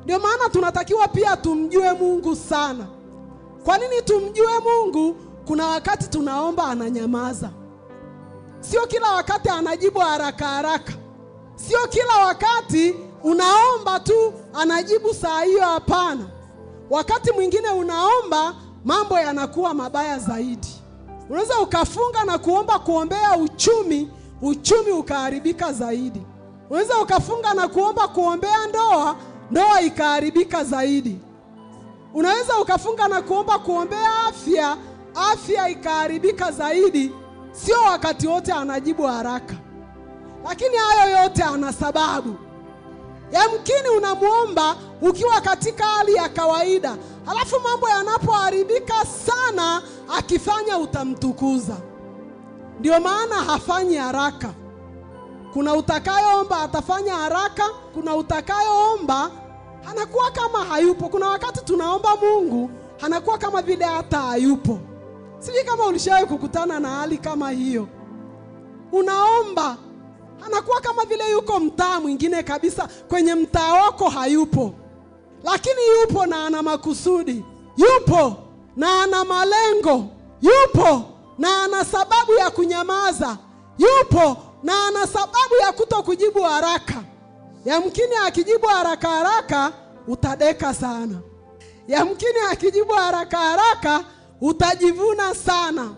Ndio maana tunatakiwa pia tumjue Mungu sana. Kwa nini tumjue Mungu? Kuna wakati tunaomba ananyamaza. Sio kila wakati anajibu haraka haraka. Sio kila wakati unaomba tu anajibu saa hiyo, hapana. Wakati mwingine unaomba mambo yanakuwa mabaya zaidi. Unaweza ukafunga na kuomba kuombea uchumi, uchumi ukaharibika zaidi. Unaweza ukafunga na kuomba kuombea ndoa, ndoa ikaharibika zaidi. Unaweza ukafunga na kuomba kuombea afya, afya ikaharibika zaidi. Sio wakati wote anajibu haraka. Lakini hayo yote ana sababu. Yamkini unamuomba ukiwa katika hali ya kawaida, halafu mambo yanapoharibika sana akifanya utamtukuza. Ndio maana hafanyi haraka. Kuna utakayoomba atafanya haraka, kuna utakayoomba anakuwa kama hayupo. Kuna wakati tunaomba Mungu anakuwa kama vile hata hayupo. Sijui kama ulishawahi kukutana na hali kama hiyo. Unaomba anakuwa kama vile yuko mtaa mwingine kabisa, kwenye mtaa wako hayupo. Lakini yupo na ana makusudi, yupo na ana malengo, yupo na ana sababu ya kunyamaza, yupo na ana sababu ya kutokujibu haraka. Yamkini akijibu haraka haraka utadeka sana. Yamkini akijibu haraka haraka utajivuna sana.